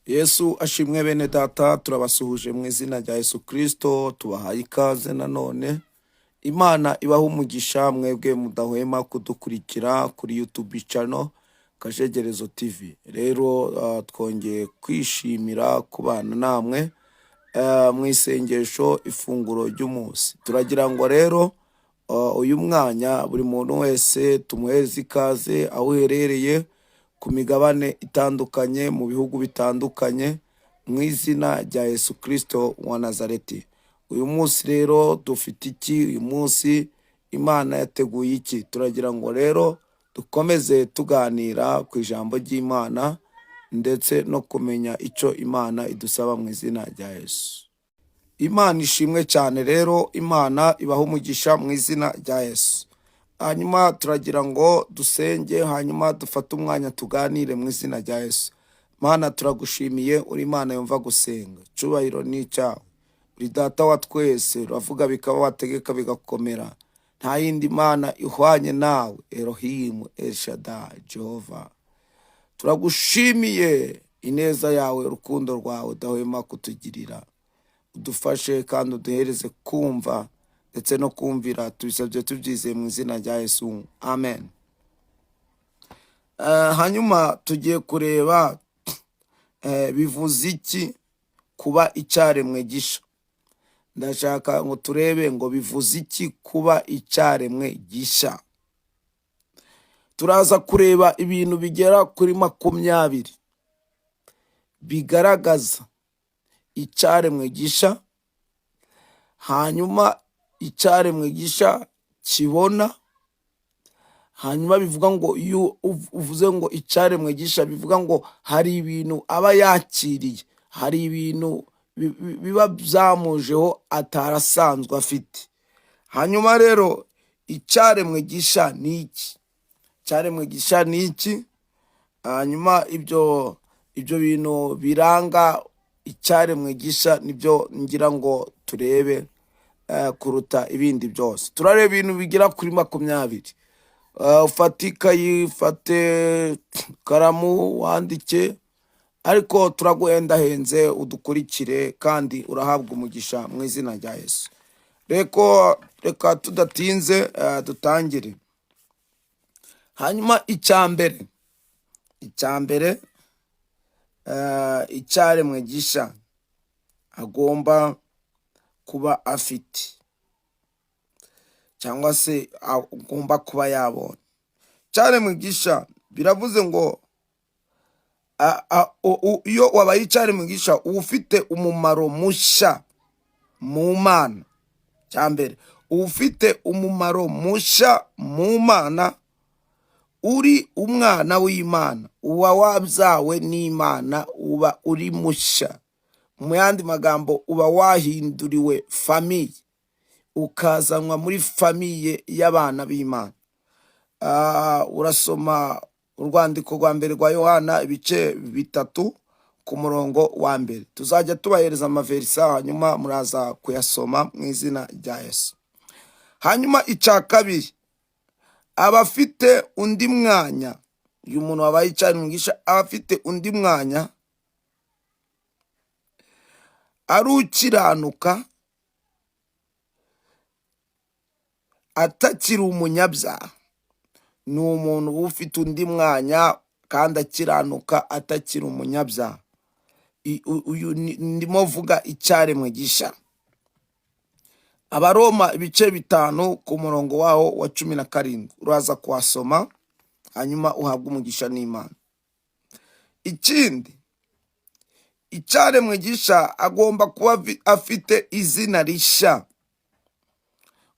Yesu ashimwe. Bene data, turabasuhuje mu izina rya Yesu Kirisito, tubahaye ikaze nanone. Imana ibaha umugisha mwebwe mudahwema kudukurikira kuri YouTube channel Kajegerezo TV. Rero twongeye kwishimira kubana namwe mu isengesho ifunguro ry'umunsi. Turagira ngo rero uyu mwanya buri muntu wese tumuhereze ikaze aho uherereye ku migabane itandukanye, mu bihugu bitandukanye, mu izina rya Yesu Kirisito wa Nazareti. Uyu munsi rero dufite iki? Uyu munsi Imana yateguye iki? Turagira ngo rero dukomeze tuganira ku ijambo ry'Imana ndetse no kumenya icyo Imana idusaba mu izina rya Yesu. Imana ishimwe cyane. Rero Imana ibaha umugisha mu izina rya Yesu. Hanyuma turagira ngo dusenge, hanyuma dufate umwanya tuganire mu izina rya Yesu. Mana, turagushimiye, uri Imana yumva gusenga. Icyubahiro ni icyawe, uri Data wa twese, uravuga bikaba, wategeka bigakomera. Nta yindi mana ihwanye nawe, Elohimu, Elshadai, Jehova. Turagushimiye ineza yawe, urukundo rwawe udahwema kutugirira. Udufashe kandi uduhereze kumva ndetse no kumvira. Tubisabye tubyizeye mu izina rya Yesu, amen. Hanyuma tugiye kureba bivuze iki kuba icyaremwe gisha. Ndashaka ngo turebe ngo bivuze iki kuba icyaremwe gisha. Turaza kureba ibintu bigera kuri 20 bigaragaza icyaremwe gisha, hanyuma icyaremwe gisha kibona. Hanyuma bivuga ngo iyo uvuze ngo icyaremwe gisha, bivuga ngo hari ibintu aba yakiriye, hari ibintu biba byamujeho atarasanzwe afite. Hanyuma rero icyaremwe gisha ni iki? Icyaremwe gisha ni iki? Hanyuma ibyo bintu biranga icyaremwe gisha nibyo ngira ngo turebe kuruta ibindi byose. Turareba ibintu bigera kuri 20. Ufate ikayi, ufate ikaramu, wandike, ariko turaguhendahenze udukurikire kandi urahabwa umugisha mu izina rya Yesu. Reka tudatinze dutangire. Hanyuma icya mbere icyaremwe gisha agomba kuba afite cyangwa se agomba kuba yabonye, icyaremwe gisha biravuze ngo iyo wabaye icyaremwe gisha uba ufite umumaro mushya mu Mana. Cya mbere, uba ufite umumaro mushya mu Mana, uri umwana w'Imana, uba wabyawe n'Imana, uba uri mushya. Mu yandi magambo, uba wahinduriwe famille, ukazanwa muri famille y'abana b'Imana. Urasoma urwandiko rwa mbere rwa Yohana, ibice 3 ku murongo wa mbere. Tuzajya tubahereza amaverisa, hanyuma muraza kuyasoma mu izina rya Yesu. Hanyuma icya kabiri, aba afite undi mwanya. Uyu muntu wabaye icyaremwe gisha aba afite undi mwanya, ari ukiranuka, atakiri umunyabyaha. Ni umuntu uba ufite undi mwanya kandi akiranuka, atakiri umunyabyaha. Uyu ndimo vuga icyaremwe gisha. Abaroma ibice 5 ku murongo waho wa 17, uraza kuhasoma hanyuma uhabwe umugisha n'Imana. Ikindi, icyaremwe gisha agomba kuba afite izina rishya,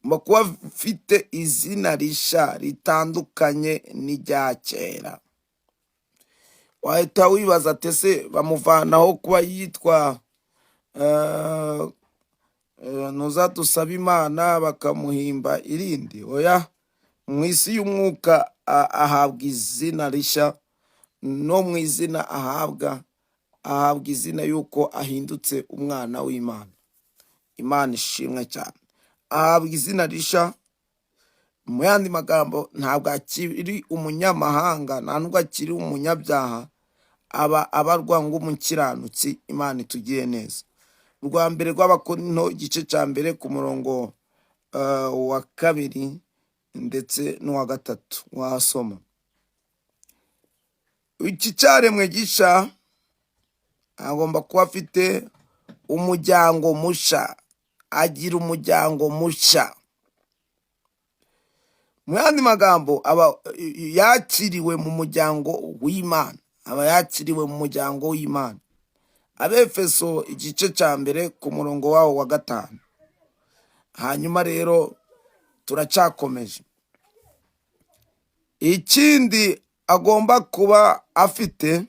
agomba kuba afite izina rishya ritandukanye n'irya kera. Wahita wibaza ati ese bamuvanaho kuba yitwa ntuzadusaba Imana bakamuhimba irindi? Oya, mu isi y'umwuka ahabwa izina rishya, no mu izina ahabwa izina yuko ahindutse umwana w'Imana. Imana ishimwe cyane. Ahabwa izina rishya. Mu yandi magambo, ntabwo akiri umunyamahanga, nta nubwo akiri umunyabyaha. Aba abarwa ng'umukiranutsi. Imana itugiye neza. Rwa mbere rw'Abakorinto, igice cya mbere, ku murongo wa kabiri ndetse n'uwa gatatu wahasoma. Iki cyaremwe gisha agomba kuba afite umuryango musha, agira umuryango musha. Mu yandi magambo, aba yakiriwe mu muryango w'Imana, aba yakiriwe mu muryango w'Imana. Abefeso igice cya mbere, ku murongo wawo wa gatanu. Hanyuma rero turacyakomeje. Ikindi agomba kuba afite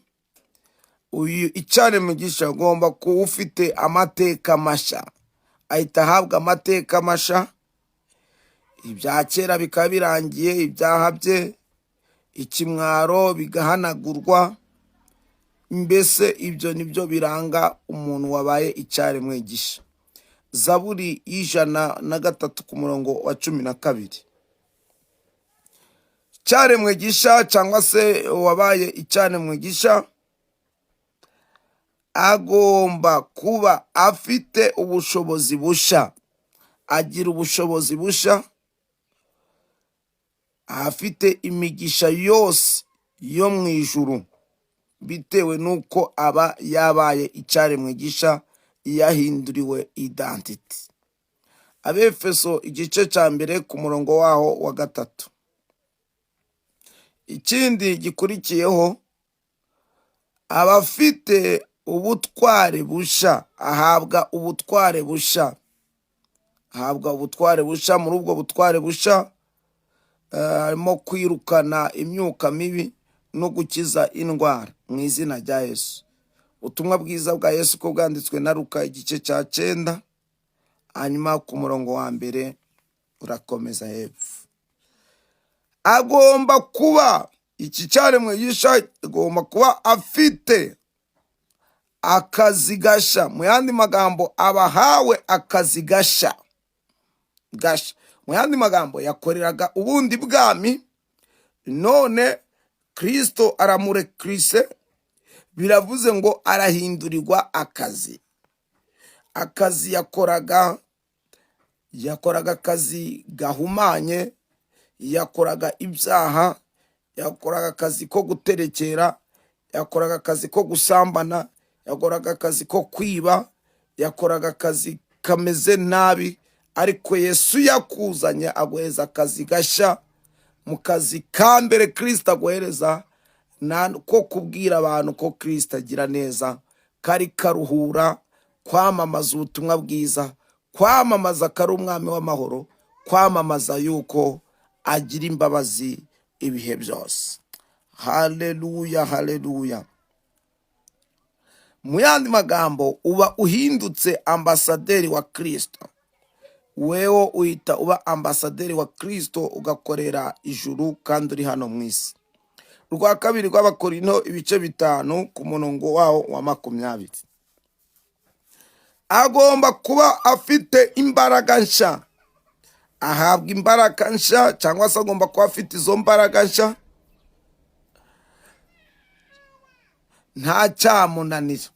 uyu icyaremwe gisha, agomba kuba ufite amateka mashya. Ahita ahabwa amateka mashya, ibya kera bikaba birangiye, ibyaha bye, ikimwaro bigahanagurwa. Mbese ibyo nibyo biranga umuntu wabaye icyaremwe gisha. Zaburi y'103, ku murongo wa 12. Icyaremwe gisha, cyangwa se wabaye icyaremwe gisha, agomba kuba afite ubushobozi busha, agira ubushobozi busha, afite imigisha yose yo mu ijuru, bitewe n'uko aba yabaye icyaremwe gisha, yahinduriwe identity. Abefeso igice cya mbere, ku murongo waho wa gatatu. Ikindi gikurikiyeho, aba afite ubutware busha, ahabwa ubutware busha, ahabwa ubutware busha. Muri ubwo butware busha harimo kwirukana imyuka mibi no gukiza indwara mu izina rya Yesu. Ubutumwa bwiza bwa Yesu ko bwanditswe na Luka, igice cya cyenda, hanyuma ku murongo wa mbere urakomeza hepfo. Agomba kuba iki cyaremwe gisha agomba kuba afite akazi gasha. Mu yandi magambo, abahawe akazi gasha gasha. Mu yandi magambo, yakoreraga ubundi bwami, none Kirisito aramurekirise. Biravuze ngo arahindurirwa akazi. Akazi yakoraga, yakoraga akazi gahumanye, yakoraga ibyaha, yakoraga akazi ko guterekera, yakoraga akazi ko gusambana, yakoraga akazi ko kwiba, yakoraga akazi kameze nabi. Ariko Yesu yakuzanye aguhereza akazi gashya. Mu kazi ka mbere Kirisito aguhereza ko kubwira abantu ko Kirisito agira neza, kari karuhura, kwamamaza ubutumwa bwiza, kwamamaza ko ari umwami w'amahoro, kwamamaza yuko agira imbabazi ibihe byose. Haleluya, haleluya! Mu yandi magambo, uba uhindutse ambasaderi wa Kirisito. Wewe uhita uba ambasaderi wa Kirisito, ugakorera ijuru kandi uri hano mu isi. Rwa kabiri rw'Abakorinto, ibice 5, ku murongo wawo wa 20. Agomba kuba afite imbaraga nshya, ahabwa imbaraga nshya, cyangwa se agomba kuba afite izo mbaraga nshya, nta cyamunanira.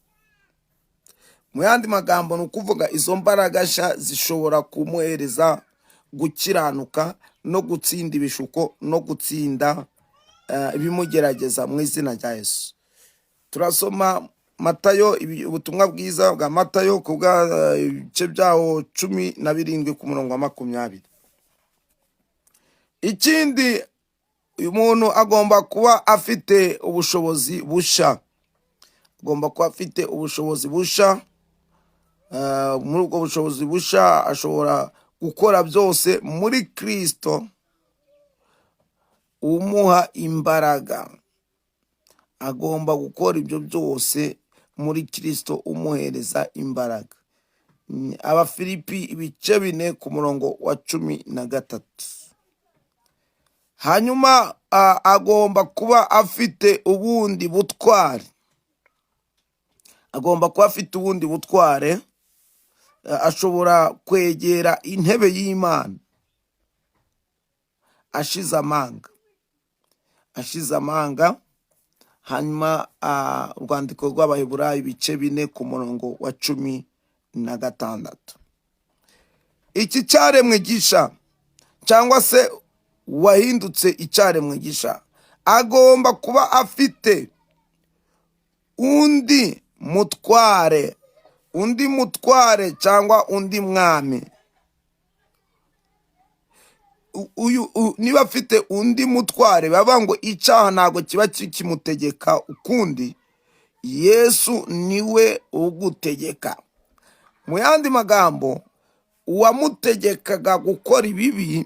Mu yandi magambo, ni ukuvuga izo mbaraga nshya zishobora kumuhereza gukiranuka no gutsinda ibishuko no gutsinda ibimugerageza mu izina rya Yesu. Turasoma Matayo, ubutumwa bwiza bwa Matayo, ku bwa ibice byawo 17, ku murongo wa 20. Ikindi, uyu muntu agomba kuba afite ubushobozi busha, agomba kuba afite ubushobozi busha. Muri ubwo bushobozi busha ashobora gukora byose muri Kirisito umuha imbaraga. Agomba gukora ibyo byose muri Kirisito umuhereza imbaraga. Abafilipi ibice 4, ku murongo wa 13. Hanyuma agomba kuba afite ubundi butware, agomba kuba afite ubundi butware. Ashobora kwegera intebe y'Imana ashize amanga, ashize amanga. Hanyuma urwandiko rw'Abaheburayo ibice 4 ku murongo wa 16. Iki cyaremwe gisha, cyangwa se wahindutse icyaremwe gisha, agomba kuba afite undi mutware, undi mutware cyangwa undi mwami. Uyu niba afite undi mutware, baba ngo icyaha ntabwo kiba kikimutegeka ukundi. Yesu niwe ugutegeka. Mu yandi magambo, uwamutegekaga gukora ibibi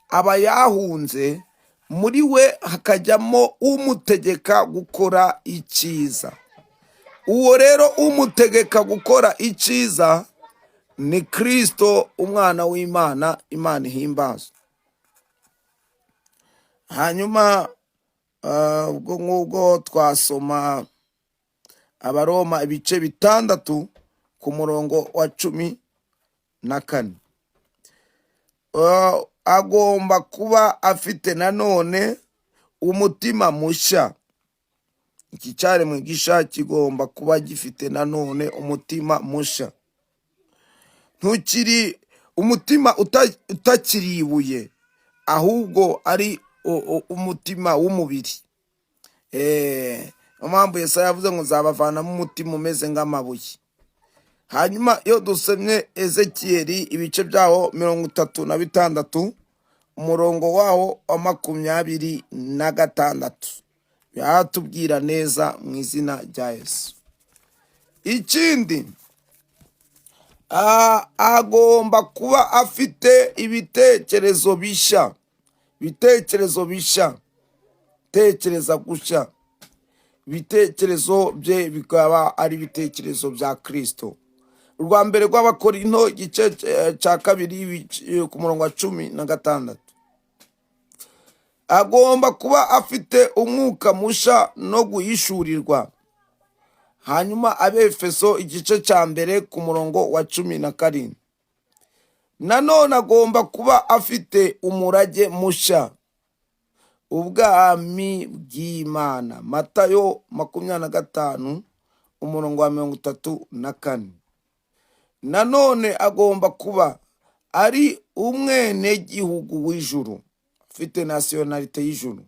aba yahunze, muri we hakajyamo umutegeka gukora icyiza. Uwo rero umutegeka gukora icyiza ni Kirisito, umwana w'Imana. Imana ihimbazwe. Hanyuma ubwo ngubwo twasoma Abaroma ibice 6 ku murongo wa 14. Agomba kuba afite nanone umutima mushya. Iki cyaremwe gisha kigomba kuba gifite nanone umutima mushya, ntukiri umutima utakiri ibuye, ahubwo ari umutima w'umubiri. Niyo mpamvu Yesaya yavuze ngo nzabavanamo umutima umeze nk'amabuye. Hanyuma iyo dusomye Ezekiyeli ibice byaho 36, umurongo wawo wa 26, biratubwira neza mu izina rya Yesu. Ikindi, agomba kuba afite ibitekerezo bishya, ibitekerezo bishya, tekereza gushya, ibitekerezo bye bikaba ari ibitekerezo bya Kirisito. Urwa mbere rw'Abakorinto igice cya 2 ku murongo wa 16. Agomba kuba afite umwuka musha no guhishurirwa. Hanyuma Abefeso igice cya 1 ku murongo wa 17. Nanone agomba kuba afite umurage musha, ubwami bw'Imana. Matayo 25 umurongo wa 34. Nanone agomba kuba ari umwenegihugu w'ijuru, afite nationalité y'ijuru.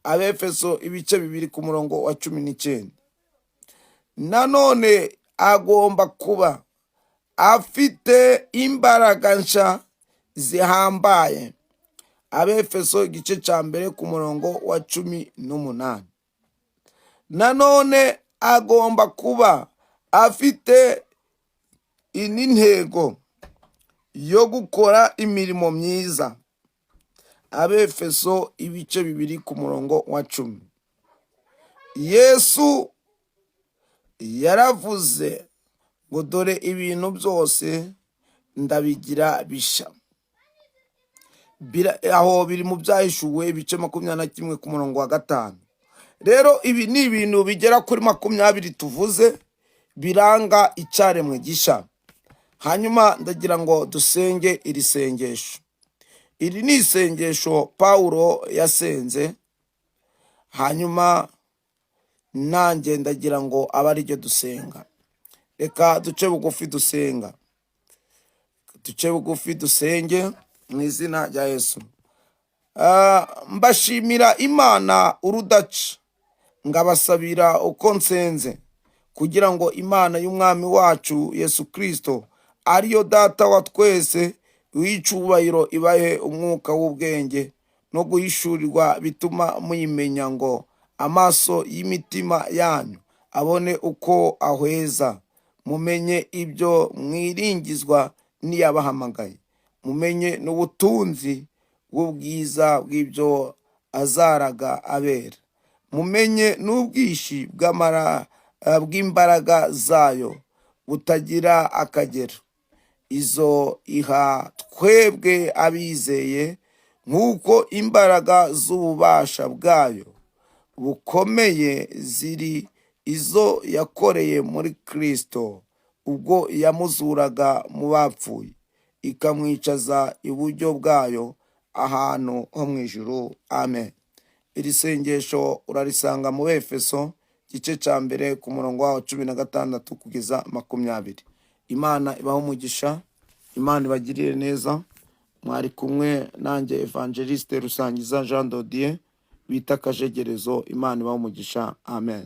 Abefeso ibice 2 ku murongo wa 19. Nanone agomba kuba afite imbaraga nsha zihambaye. Abefeso igice cya 1 ku murongo wa 18. Nanone agomba kuba afite n'intego yo gukora imirimo myiza. Abefeso ibice 2 ku murongo wa 10. Yesu yaravuze ngo dore ibintu byose ndabigira bisha. Aho biri mu Byahishuwe ibice 21 ku murongo wa 5. Rero ibi ni ibintu bigera kuri 20 tuvuze biranga icyaremwe gisha. Hanyuma ndagira ngo dusenge iri sengesho. Iri ni isengesho Pawulo yasenze, hanyuma nanjye ndagira ngo abe ariryo dusenga. Reka duce bugufi dusenga, duce bugufi dusenge mu izina rya Yesu. Mbashimira Imana urudaca, ngabasabira uko nsenze, kugira ngo Imana y'Umwami wacu Yesu Kirisito, ariyo Data wa twese w'icyubahiro, ibahe umwuka w'ubwenge no guhishurirwa bituma muyimenya, ngo amaso y'imitima yanyu abone uko ahweza, mumenye ibyo mwiringizwa n'iyabahamagaye, mumenye n'ubutunzi bw'ubwiza bw'ibyo azaraga abera, mumenye n'ubwinshi bw'imbaraga zayo butagira akagero, izo iha twebwe abizeye, nk'uko imbaraga z'ububasha bwayo bukomeye ziri, izo yakoreye muri Kristo ubwo yamuzuraga mu bapfuye, ikamwicaza iburyo bwayo ahantu ho mu ijuru. Amen. Iri sengesho urarisanga mu Efeso igice cya 1 ku murongo waho 16 kugeza 20. Imana ibahe umugisha, Imana ibagirire neza. Mwari kumwe nanjye Evangeliste Rusangiza Jean Dodier bita Kajegerezo. Imana ibahe umugisha, amen.